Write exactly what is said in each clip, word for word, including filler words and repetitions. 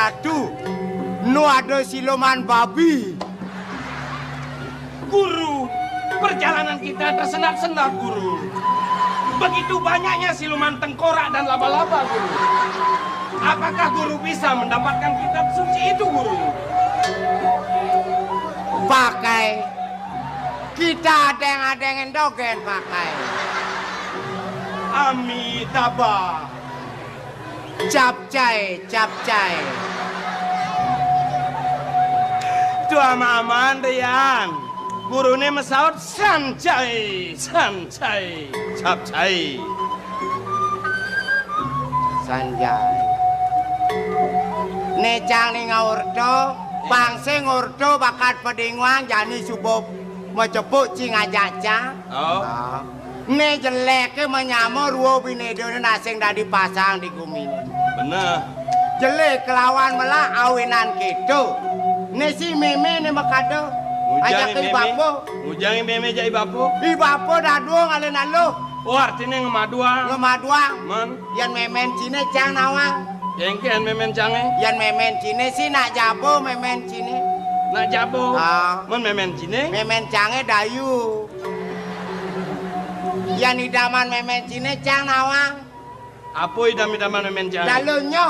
Aduh, nu ada siluman babi. Guru, perjalanan kita tersendat-sendat, Guru. Begitu banyaknya siluman tengkorak dan laba-laba, Guru. Apakah Guru bisa mendapatkan kitab suci itu, Guru? Pakai. Kita adeng-adengen dogen pakai. Amitabha. Capcai, capcai. Tuh aman-aman deh, Yan. Gurune mesaut, "Sancai, sancai, capcai." Sanjai. Ne cang ni ngaurto, pang sing ngurto bakat pedinguang jani suba macepuk cing ajaca. Oh. Ah. Ne jeleke manyama rua binedone nasing dadi pasang di gumine. Bener. Jelek kelawan melak awinan keto. Ne si meme ne makada. Ngujang ajak i ke meme. Ibapa. Ngujang i meme jak ibapa. Ibapa dadua ngalih naluh. Oh, artine ngemaduang. Ngemaduang. Men. Yan memen cine cang nawang. Kengken memen cange. Yan memen cine si nak jabo memen cine. Nak jabo. Ah. Men memen cine. Memen cange dayu. Yan idaman memen cine cang nawang. Apa idam-idaman memen cange? Dalunyo.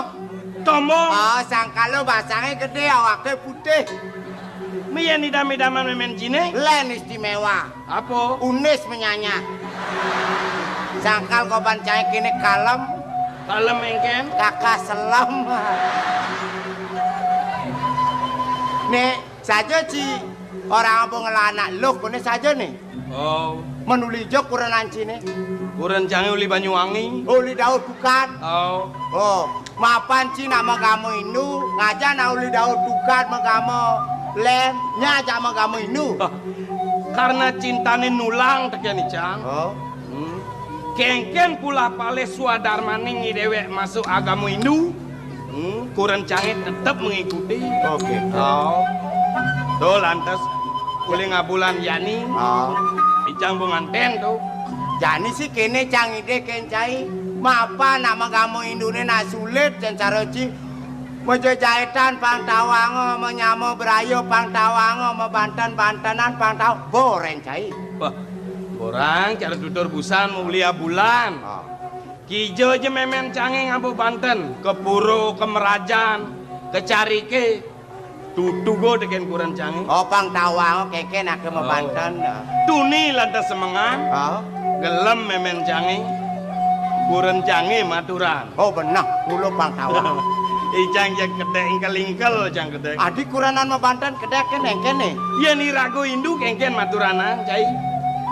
Tomong. Ah, sangkalo basange gede, awake putih. Mi yan idam-idaman memen cine? Len istimewa. Apa? Unis menyanyah. Sangkal goban cai kene kalem. Kalem engken? Kakah selem. Nek saja ci orang apa ngelanak luh kene saja nih. Oh. Menuli jok kurenan cine. Kuren cange uli Banyuwangi. Uli Daud bukan. Oh. Oh. Mapan ci nak magama Hindu, ngaja nak uli Daud tukad magama Len, nya ajak magama Hindu. Hah. Karena cintane nulang teken icang. Oh. Hmm. Kengken pula palih swadarmane ngidewek masuk agama Hindu. Hmm, kuren cange tetep mengikuti. Oke. Oh. Tuh lantas uli ngabulan yani. Oh. Icang bunganten tuh. Jani sih kene cang ide kencai. Mapan nak magama Hindune nak sulit cen cara ci. Majajahitan pang tawanga, manyama braya pang tawanga, mabanten-bantenan pang taw-, boren cai. Wah, orang cara tutur busan mau uli abulan. Ah. Kija ja memen cange ngaba banten, ke pura, ke merajan, ke carike, tutuga teken kuren cange. Oh, pang tawanga keken ake mabanten. Oh. Tuni lantas semengan. Ah. Gelem memen cange. Kuren cange maturan. Oh, beneh, mula pang tawang. Icang ja kedek ingkel-ingkel, cang kedek. Adi kurenan mabanten kedek kene, kene. Yen iraga Hindu kengken maturanang, cai.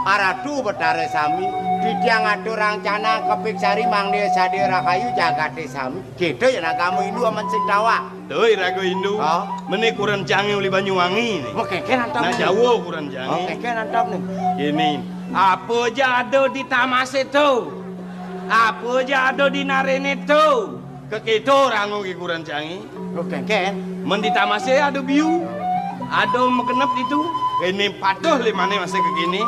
Aratu Betara sami, titiang aturang canang kepik sari mangda sadia rahayu jagate sami. Kita yen agama Hindu amen sing tawang. Tuh, iraga Hindu. Ha? Mene kuren cange uli Banyuwangi ne. Wah, kengken antap. Nak Jawa kuren cange. Oh, kengken antap ne. Kene, apa ja ada di tamase to? Apa ja ada di narene to? Kekito rango ki kuren cange. Oh, kengken. Men di tamase ada biu. Ada magenep ditu. Kene patuh lemane masa kekini.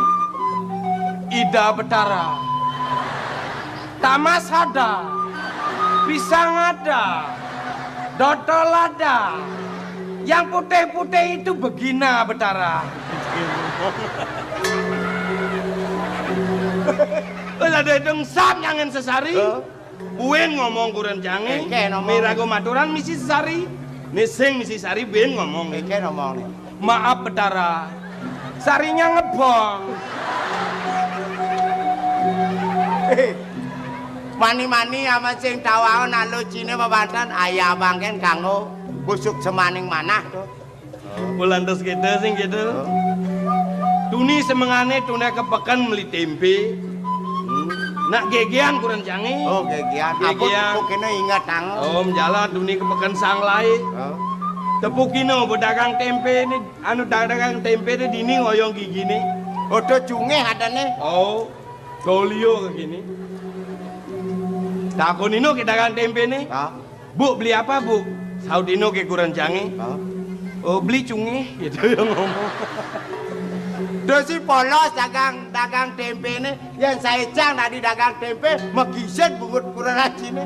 Ida Betara. Tamas ada, pisang ada, dotol ada. Yang putih-putih itu begina, Betara. Wis ada dong sap nyangen sesari. Hah? Buin ngomong kuren cange. Engke ngomong. Mirago maturan misi sesari. Nih sing misi sari buin ngomong. Engke ngomong nih. Maaf, Betara. Sarinya ngebong. Eh, mani-mani amat sing tawang nak lucine mabanten, ayah bangken kanggo busuk semaning manah to. Bulan terus kita sing gitu. Tuni semengane tune ke peken meli tempe. Hmm. Nak gegean kuren cange. Oh, gegean. Gegean. Apa kok kena ingat tangan? Om jalan tuni ke peken sanglai. Oh. Tepukino pedagang tempe ni, anu dagang tempe ni dini ngoyong gigine. Odo cungeh adane. Oh, dolio ke gini. Takonino ke dagang tempe ni. Ah. "Bu, beli apa, Bu?" Saudino ke kuren cange. Ah. "Oh, beli cungeh," gitu ya ngomong. Dosi polos dagang, dagang tempe ni. Yang saya cang tadi dagang tempe, megiset bungut kuren cine.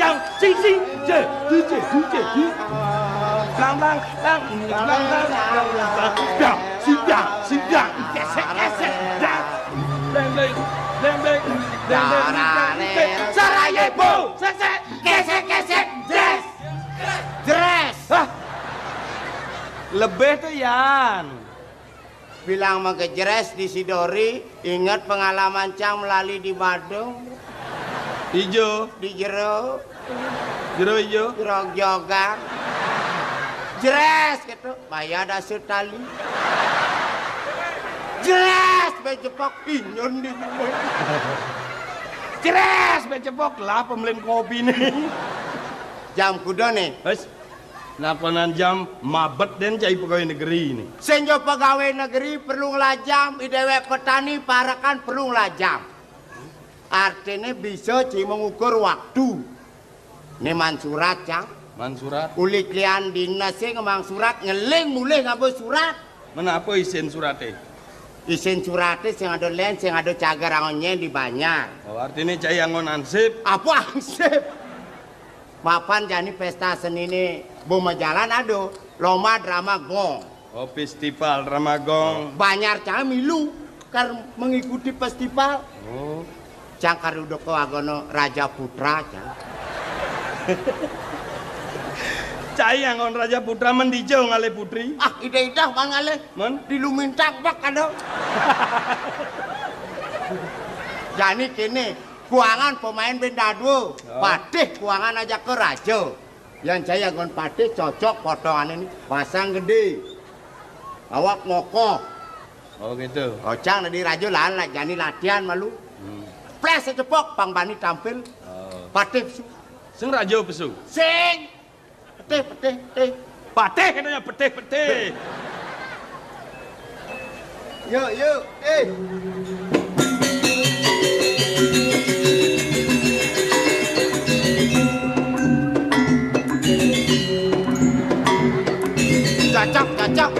yang, sing, sing, je, di, je, di, je, di. Blang, blang, blang, blang, blang, blang, blang, blang. Biang, si biang, si biang, kesek, kesek, biang. Bleng, bleng, bleng, bleng, bleng, bleng, bleng, bleng. Sarajevo, sek, sek, kesek, kesek, jes. Jeres. Hah? Lebih to, Yan. Bilang mengejres di Sidori, inget pengalaman cang melali di Badung. Ijo. Di jero. Jero ijo. Jero jogan. Jres gitu, maya dasut tali. Jres, bé jepok, inyun di. Jres, bé jepok, lah pembelin kopi nih. Jam kuda nih. Wes. Nakonan jam mabet dén cai pegawai negeri nih. Sing ja pegawai negeri perlu nglajam, i déwék petani parekan perlu nglajam. Artiné bisa cai mengukur waktu. Né man surat, Cang. Man surat. Uli klian dinas sing mang surat, ngeling mulih ngaba surat. Menapa isin suraté? Isin suraté sing ada lén, sing ada cagar angonnyé di Banjar. Oh, artiné cai anggon ansip. Apa ansip? Mapan jani pesta seniné Boma Jalan ada, lomba drama gong. Oh, festival drama gong. Banjar cang milu kar mengikuti festival. Oh. Cang kar udah ke agono Raja Putra, cang. Cai anggon Raja Putra men dija ngalih putri. Ah, idah-idah man ngalih. Men? Di Lumintang bak ada. Jani kéné, kuangan pemain bén dadua. Oh. Patih kuangan ajak ke raja. Yan cai anggon patih cocok potongané nih, pasang gedé. Awak mokoh. Oh, gitu. Ocang dadi raja lan la-, jani latihan malu. Hmm. Ples cepok pang bani tampil. Oh. Patih pesu. Sing raja pesu. Sing. Patih, patih, patih. Patih katanya, patih, patih. Yuk, yuk, eh. Cocok, cocok.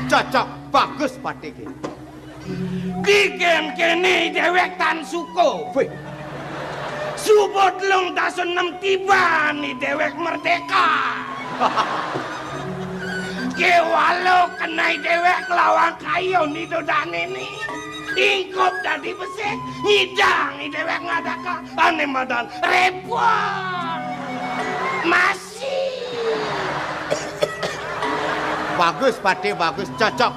Cocok, bagus patih iki. Dikén kéné déwék tan suka. Wih. Suba telung dasa enem tiban i déwék merdéka. Kéwala kenai déwék lawang kayu ni dodané ni. Ingkup dadi besik, nyidang i déwék ngadaka ané madan rébon. Masih. Bagus, patih bagus, cocok.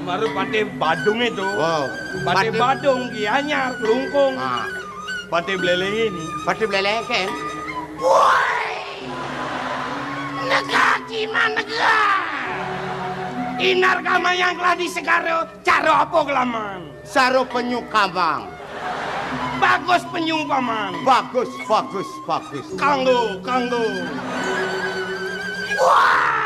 Maru patih Badung itu. Oh, patih patih Badung, Gianyar, Klungkung. Ah. Patih Bleleng ini. Patih Bleleng kan? Woi! Negak iman negak. Inar kamayang keladi segara, cara apa kelaman? Saro penyu kambang. Bagus penyu, Paman. Bagus, bagus, bagus. Kanggo, kanggo. Wah!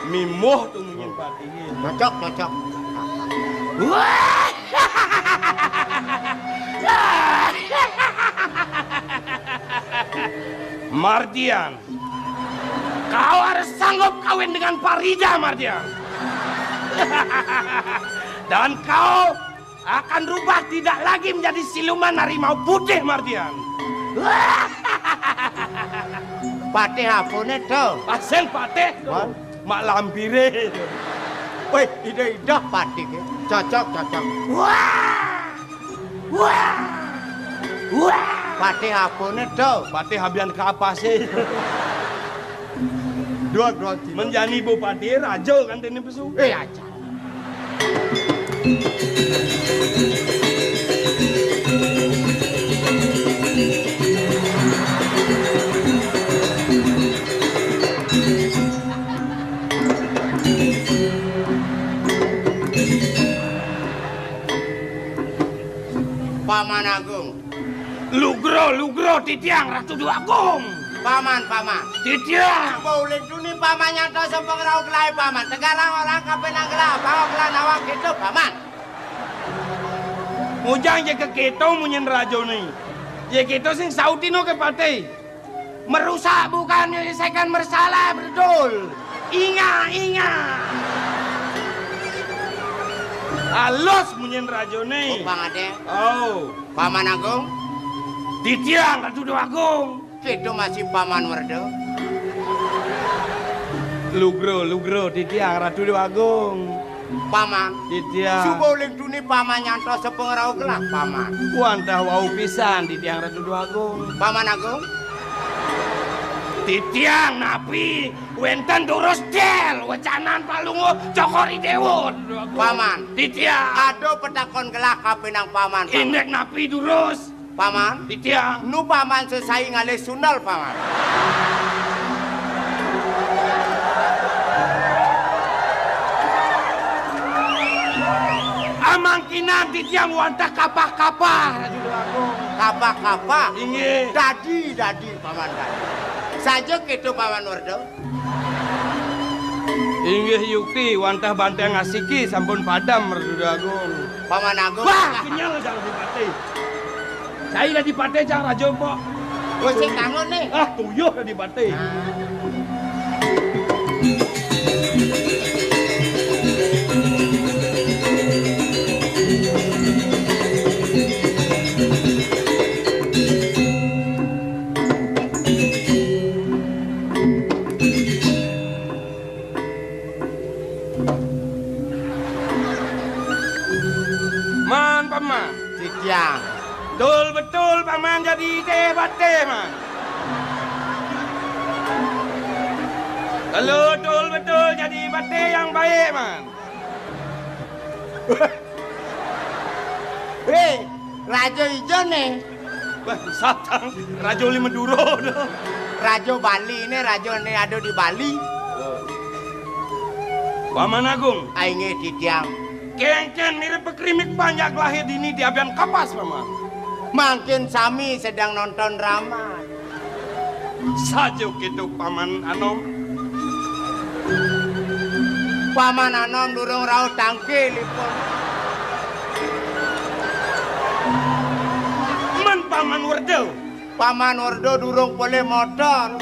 Mimuh tuh munyin patihin. Cocok, cocok. Wah! Mardian, kau harus sanggup kawin dengan Farida, Mardian. Dan kau akan rubah tidak lagi menjadi siluman harimau putih, Mardian. Patih apané to? Pasén patih to. Wan. Mak lampiré. Wéh, idah-idah patih ké. Cocok, cocok. Wah! Wah! Wah! Patih apané to? Patih abian kapasé. Dua, dua, tiga. Men jani bupati raja kan dene pesu. Eh, aja. Paman Agung. Lugro, lugro, titiang Ratu Déwa Agung. Paman, paman. Titiang. Coba ulih duni paman nyantos sepengerau gelai paman. Tegalang orang kape nang gelah, bawa gelah nawang gitu, paman. Mujang je ke kito munyin rajo ni. Je kito sing sautino ke patih. Merusak bukan menyelesaikan masalah, betul. Ingat, ingat. Halus munyin rajo ni. Oh, Bang Ade. Oh. Paman Agung. Titiang Ratu Déwa Agung. Kito masih Paman Werda. Lugro, lugro, titiang Ratu Déwa Agung. Paman. Titiang. Suba uling tuni paman nyantos sepengerau gelah, paman. Wantah wau pisan titiang Ratu Déwa Agung. Paman Agung. Titiang napi wénten durus dél wecanan Palungguh Cokor I Déwa. Paman. Titiang. Ada petakon gelah kapining paman, paman. Indik napi durus? Paman. Titiang. Nu paman sesai ngalih sundel, paman. Amangkinan titiang wantah kapah-kapah, Raja Déwagung. Kapah-kapah? Inggih. Dadi, dadi, paman, dadi. Saja kéto, Paman Werda. Inggih yukti, wantah banténg asiki sampun padam, Raja Déwagung. Paman Agung. Wah, kenyel Cang Adipati. Cai Adipati, Cang Raja Mpok. Wis sing kangen né. Ah, tuyuh Adipati. Man, paman. Titiang. Betul-betul paman jadi teh bateh, man. Kalau betul-betul jadi bateh yang baik, man. Hei, Raja Ijo né. Wah, satang Raja Lima Duro to. Raja Bali né, raja né ada di Bali. Paman Agung. Ai nggih, titiang. Kéngkén mirib pakrimik panjak lahir dini di abian kapas, Paman. Mangkin sami sedang nonton drama. Saja kéto Paman Anom. Paman Anom durung rauh tangkilipun. Men Paman Werda. Paman Werda durung polih motor.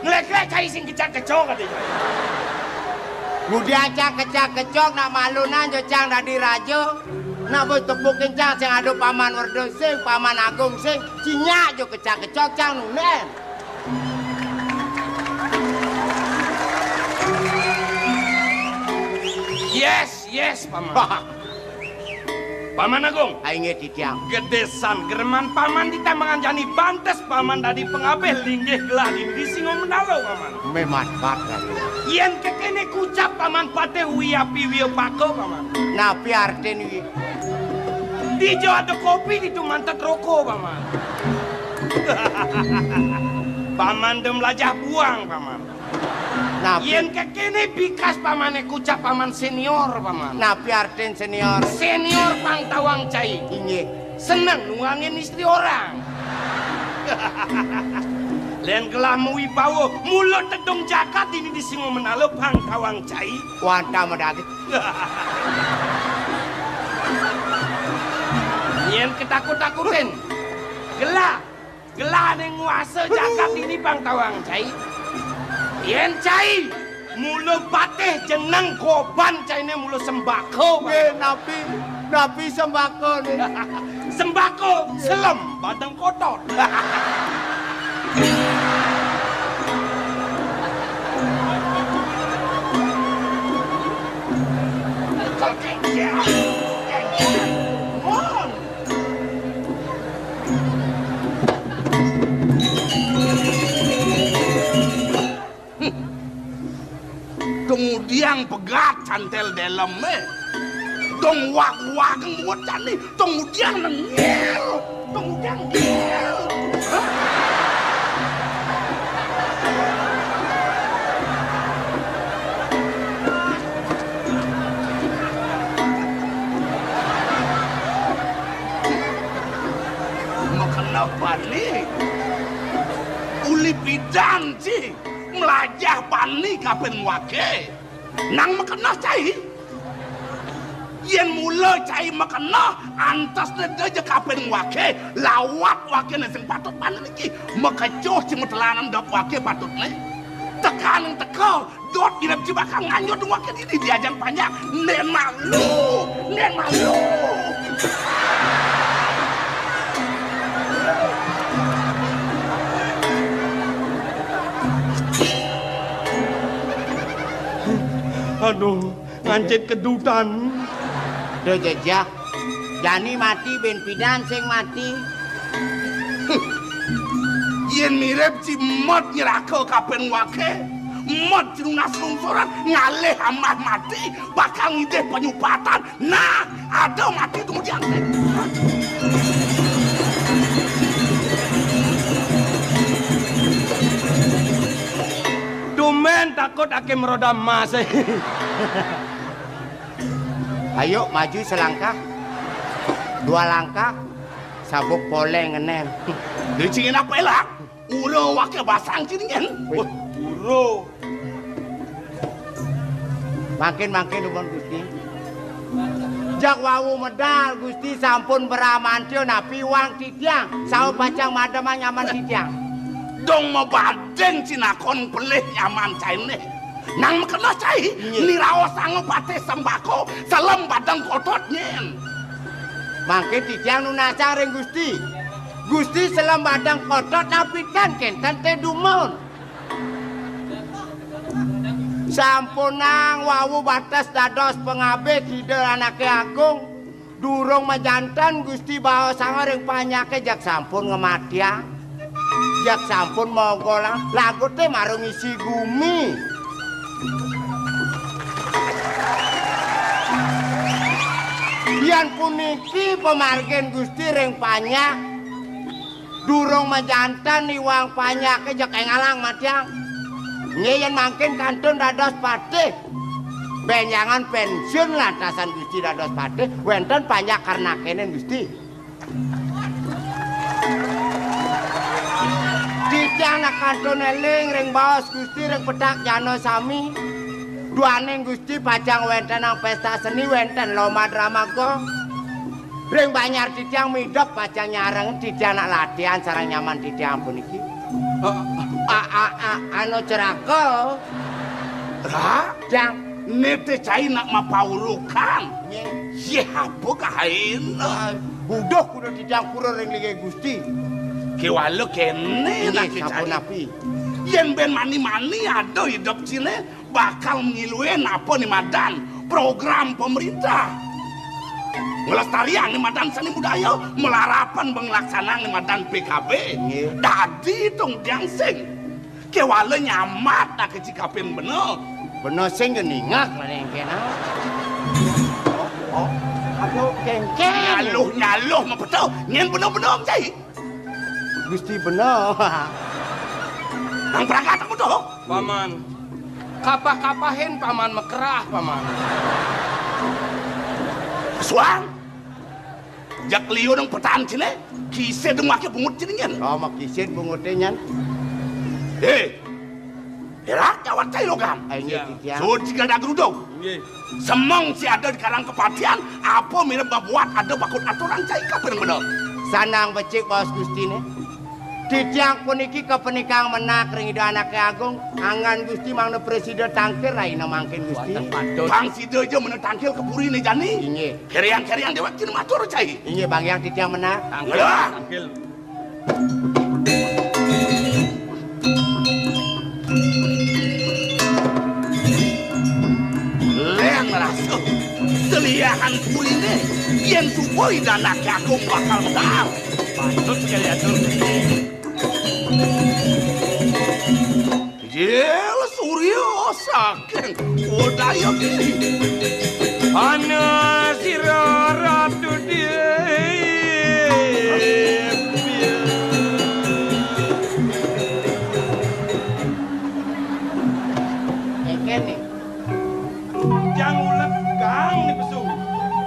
Nglék-lék cai sing kecak-kecok ati. Ngudiang cang kecak-kecok nak malunan jo cang dadi raja. Nak bos tepukin cang sing ada Paman Werda sing, Paman Agung sing, cinyak jo kecak-kecok cang nunden. Yes, yes, Paman. Paman Agung. Ai nggih, titiang. Gedé san greman Paman di Tambangan jani, pantes Paman dadi pangabih linggih gelah di, di Singa Mandala, Paman. Mémad bat, Raden. Yén kékéné kucap Paman Patih Wiyapi Wiyapaka, Paman. Napi artin wi? Dija ada kopi, ditu mantet roko, Paman. Paman da mlajah buang, Paman. Napi? Yén kékéné bikas Pamané kucap Paman sénior, Paman. Napi artin sénior? Sénior pang tawang cai. Inggih. Seneng nuangin istri orang. Lén gelah mawibawa, mula tedung jagat dini di Singa Mandala pang tawang cai. Wantah madaging. Yén ketakut-takutin. Gelah. Gelah ané nguasa jagat dini pang tawang cai. Yén cai, mula batih jeneng, goban cainé mula sembako. Nggih, napi, napi sembako né? Sembako, selem, batang kotor. Kemudian pegat cantel dalemé. Dong wag-wag muat candi. Kemudian nengil. Kemudian nengil. Hah? Makena bani. Uli bidan ci mlajah bani kapining wagé. Nang makena cai. Yén mula cai makena, antesné da ja kapining wagé, lawat wagéné sing patut bani niki. Makecuh ci matelanan dep wagé patutné. Tekaning teka, Dot irep ci bakal nganjur dong wakil ini diajan panjang. Nen malu, nen malu. Aduh, ngancit kedutan. Duh jejeh. Jani mati bin pidan sing mati. Yén mirib ci Mot nyeraka kaping waké, Mot ci nunas lungsuran, ngalih amah mati, bakal ngidih panyupatan. Nah, ada mati kemudian. Tumbén takut aké meroda emas. Ayo maju selangkah, dua langkah, sabuk poléng ngenén. Dicingin apa elak? Ura waké basang cingin. Wih. Wah, ura. Mangkin, mangkin, dumun Gusti. Jak wau medal Gusti sampun bramantia napi wang titiang. Saha pacang mademang nyaman titiang. Dong mabading cinakon pelih nyaman cainé. Nang makena cai, nggih, niraosanga patih sembako, selem badeng kotot nyén. Mangkin titiang nunasang ring Gusti. Gusti selem badeng kotot napi tan kénten té dumun. Sampunang wau bates dados pangabih Ida Anaké Agung. Durung majanten Gusti baosanga ring panjaké, jak sampun ngamatiang, jak sampun mogolang, laguté mara ngisi gumi. Yén puniki pamargin Gusti ring panjak, durung majanten iwang panjaké, jeg éngalang matiang. Nggih, yén mangkin kantun dados patih. Bénjangan pénsiun lantasan Gusti dados patih, wénten panjak karnakéné Gusti. Titiang nak kantun éling ring baos Gusti ring petak jana sami. Duaning Gusti pacang wéntenang pésta seni, wénten lomba drama gong. Ring banjar titiang midep pacang nyareng titiang nak latihan sareng nyaman titiang puniki. A, a, a, anu ceraka. Ra? Tiang. Né té cai nak mapaurukan. Nggih. Yéh, apa kahaina? Ah, buduh kuda titiang pura ring linggih Gusti. Kéwala kéné. Inggih, nak sampun cai. Napi? Yén bén mani-mani ada idep ciné, bakal ngiluin apa né madan program pemerintah. Nglestariang né madan seni budaya, malarapan nglaksanang né madan P K B. Nggih. Dadi tung tiang sing. Kéwala nyamat nak kecikapin bena. Bena sing ya ningak lah nengkena. Oh, oh. Aduh, kengkeng. Nyaluh-nyaluh mapeta. Nyén bena-bena cai. Gusti bena. Nang perangkat aku tuh. Paman. Kapah-kapahin paman mekerah, paman. Suang. Jak liu dong petan cine, kisid dong maké bungut cine nyen. Oh, makisid bunguté nyen. Hé. Erak jawat cai logam. Ai, nggih, iya. Titiang. Suud ciga dagrudung. Nggih. Semeng si ada di karang kepatian, apa mirip babuat ada bakut aturan cai kapan bener. Sanang becik baos Gustine. Titiang puniki kapenikang menak ring Ida Anake Agung, anggan Gusti mangda prasida tangkil rahina mangkin Gusti. Wantah patut. Pang sida ja mena tangkil ka purine jani. Inggih. Keriang-keriang dewek cina matur cai. Inggih, bang yang titiang menak. Tangkil, lah. Tangkil. Leng rasa seliahan purine yen suba Ida Anake Agung bakal medal. Patut sekali atur. Jil Surya saking Udayagiri. Ana sira Ratu Déwi. Kéné. Jang uleg gang ni pesu.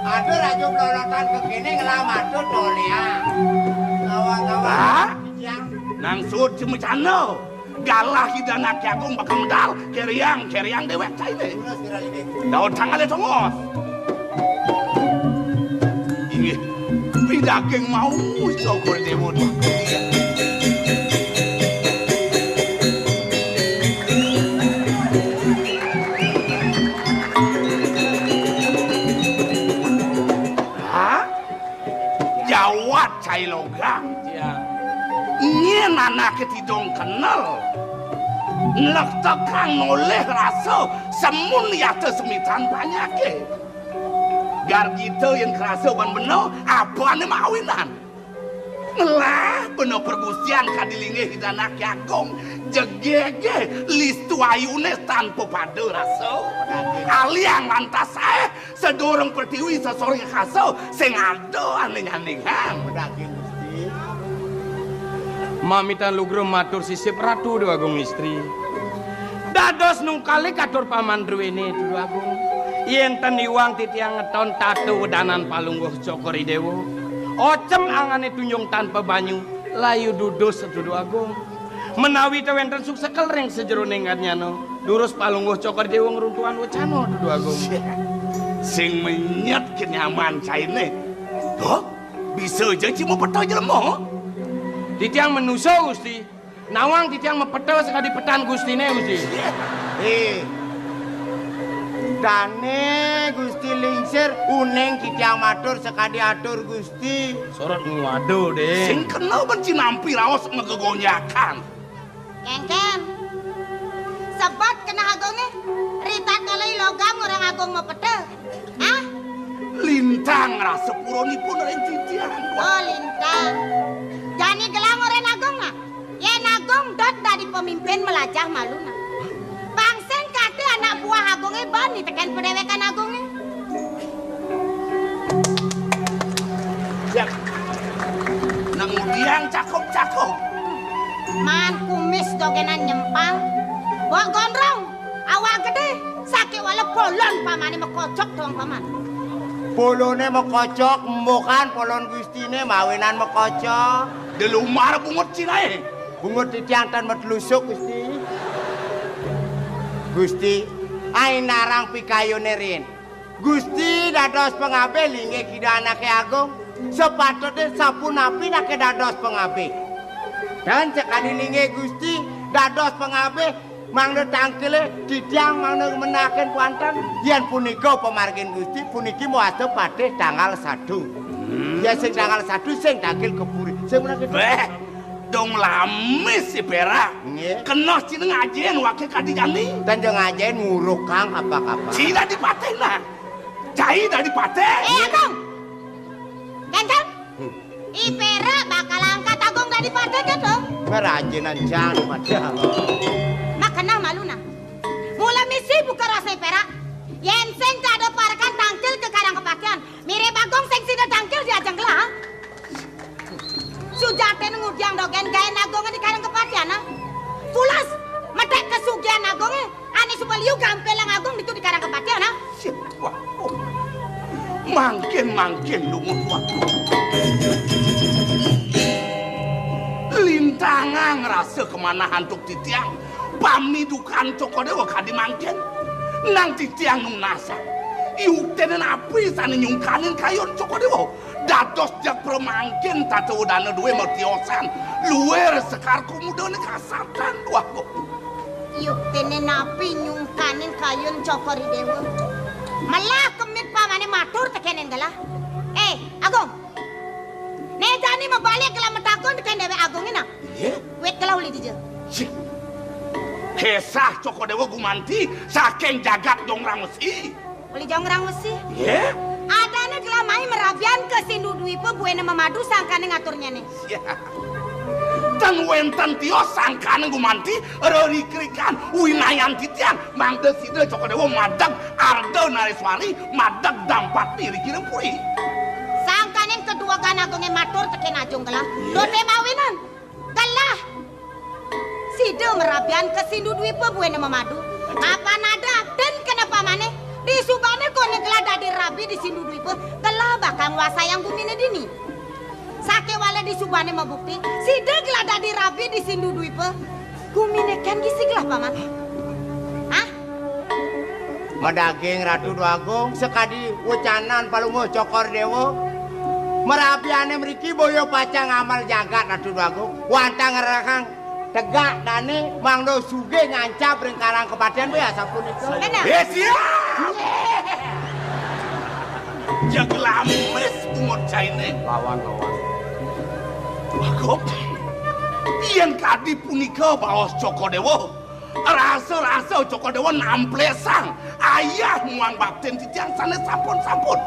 Ada raja pelorotan ke kene ngelamatu tolia. Ngawang-ngawang. Hah? Jang. Nang sud cemecana. Galah Ida Anake Agung bakal medal, keriang, keriang dewek caine. Daud tangale tongos. Inggih, pidaging mau Cokor Dewa. Hah? Jawat cai logang. Iya. Nyén anake tidong kenel. Nlektekang nolih rasa semun yata semitan panyake. Gargita yen kerasa ban bena, apane mawinan. Ngelah bena pergusian kadi linggih Ida Anaké Agung, jegege listu ayuné tanpa pada rasa. Aliang lantas saé, sedurung pertiwi sesoring kasa, sing ada ané nyandingang. Madaging Gusti. Mamitan lugra matur sisip Ratu Déwa Agung Istri. Dados nungkalik atur paman druéné, Déwa Agung. Yén ten iwang titiang ngeton tata wedanan palungguh Cokor I Déwa. Ocem angané tunjung tanpa banyu, layu dudus, Déwa Agung. Menawi té wénten suksekel ring sajeroning ganyana, durus palungguh Cokor I Déwa ngruntuhan wecana, Déwa Agung. Sing menyet kenyaman cainé. Duh, bisa ja ci mapeta jelema. Titiang manusa, Gusti. Nawang titiang mapeta sakadi petan Gustiné, Gusti. Eh. Dané Gusti lingsir, uning titiang matur sakadi atur Gusti. Sorot ngwada, Ding. Sing kena ben ci nampi raos magegonjakan. Kénkén. Sebet keneh agungé, ritatkala I Logam ngorahang agung mapeta. Hah? Lintang rasa puranipun ring titiang. Oh, lintang. Jani gelah ngorahang agung, nah. Yén agung dot dadi pemimpin melajah malu, nah. Pang sing kati anak buah agungé bani tekén padéwékan agungé. Siap. Nang ngudiang cakep-cakep. Man kumis dogénan nyempal. Bok gondrong, awak gedé, sakéwala polon pamané makocok doang paman. Poloné makocok, embukan polon Gustiné mawinan makocok. Delumar bungut cinaé. Bungut titiang tan matlusuk, Gusti. Gusti, ai narang pikayuné rin. Gusti dados pangabih linggih Ida Anaké Agung. Sapatutné sapunapi anaké dados pangabih. Tan sakadi linggih Gusti dados pangabih, mangda tangkilé titiang mangda menahaken kuanten. Yén punika pamargin Gusti, puniki mawasta patih tanggal satu. Hmm. Yén sing tanggal satu sing tangkil ka puri. Sing menahaken. Béh, dong lamis I Pérak. Nggih. Kena cina ngajin waké kadi jani. Tan ja ngajin ngurukang apa-apa. Cina dipatih nah. Cai dadi patih. Eh, Agung. Ganteng. Hmm. I Pérak bakal angkat Agung dadi patih kéto. Ngerajinan jang dipatih. Makeneh malu nah. Mula misi buka rasa I Pérak. Yén sing kada parekan tangkil ka karang kapatihan. Mirib Agung sing sida tangkil di ajeng gelah. Sujatiné ngudiang dogén gaén agungé di karang kapatihan, ah. Pulas, metek kasugihan agungé, ané suba liu gampelang agung ditu di karang kapatihan, ah. Sip, wah, oh. Mangkin-mangkin lunga, wah. Lintangang rasa kamanah antuk titiang, pamidukan Cokor Déwa kadi mangkin. Nang titiang nunas. Yuktené napi sané nyungkanin kayun Cokor Déwa? Dados jag pramangkin tata wedana duwé matiosan, luir sekar kumudané kasatan, wah. Yuktiné napi nyungkanin kayun Cokor I Déwa? Melah kemit pamané matur tekénin gelah. Eh, Agung. Né jani mabalik gelah matakon tekén déwék Agungé nah. Iya? Wit gelah uli dija. Sih. Kesah Cokor Déwa gumanti saking jagat Jongrang Wesi. Uli Jongrang Wesi. Yé? Adané gelah mai marabian ka Sindu Dwipa buina mamadu sangkané ngaturnyané. Yé. Ten wénten tios sangkané gumanti rerikrikan winayan titiang mangda sida Cokor Déwa madeg Arda Nareswari madeg dampati ri Kirapuri. Sangkané kaduwegan agungé matur tekén ajung gelah. Yé? Doté mawinan. Gelah. Sida marabian ka Sindu Dwipa buina mamadu. Apan ada atin keneh pamané. Disubané koné gelah dadi rabi di Sindu Dwipa. Gelah bakal nguasayang guminé dini. Sakéwala disubané mabukti, sida gelah dadi rabi di Sindu Dwipa. Guminé kén gisi gelah, Paman. Hah? Madaging Ratu Déwa Agung, sakadi wecanan Palungguh Cokor Déwa. Marabiané mriki boya pacang ngamel jagat Ratu Déwa Agung. Wantah ngrerehang tegak dané mangda sugih ngancap ring karang kapatihan boya sapunika. Bener. Eh, siap! Jaga lamis bungut cainé. Lawan, lawan. Bagong, yén kadi punika baos Cokor Déwa, rasa-rasa Cokor Déwa namplesang ayah muang baktin titiang sané sampun-sampun.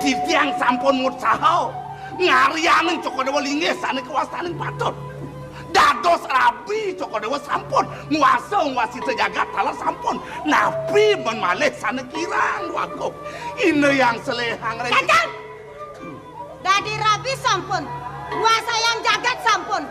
Titiang sampun mutsaha. Ngaryaning Cokor Dewa linggih sané kawastaning patut. Dados rabi Cokor Dewa sampun nguasa nguasita jagat taler sampun. Napi men malih sané kirang wagung. Ina yang selehang rejeki. Kakang! Dadi rabi sampun, nguasayang jagat sampun.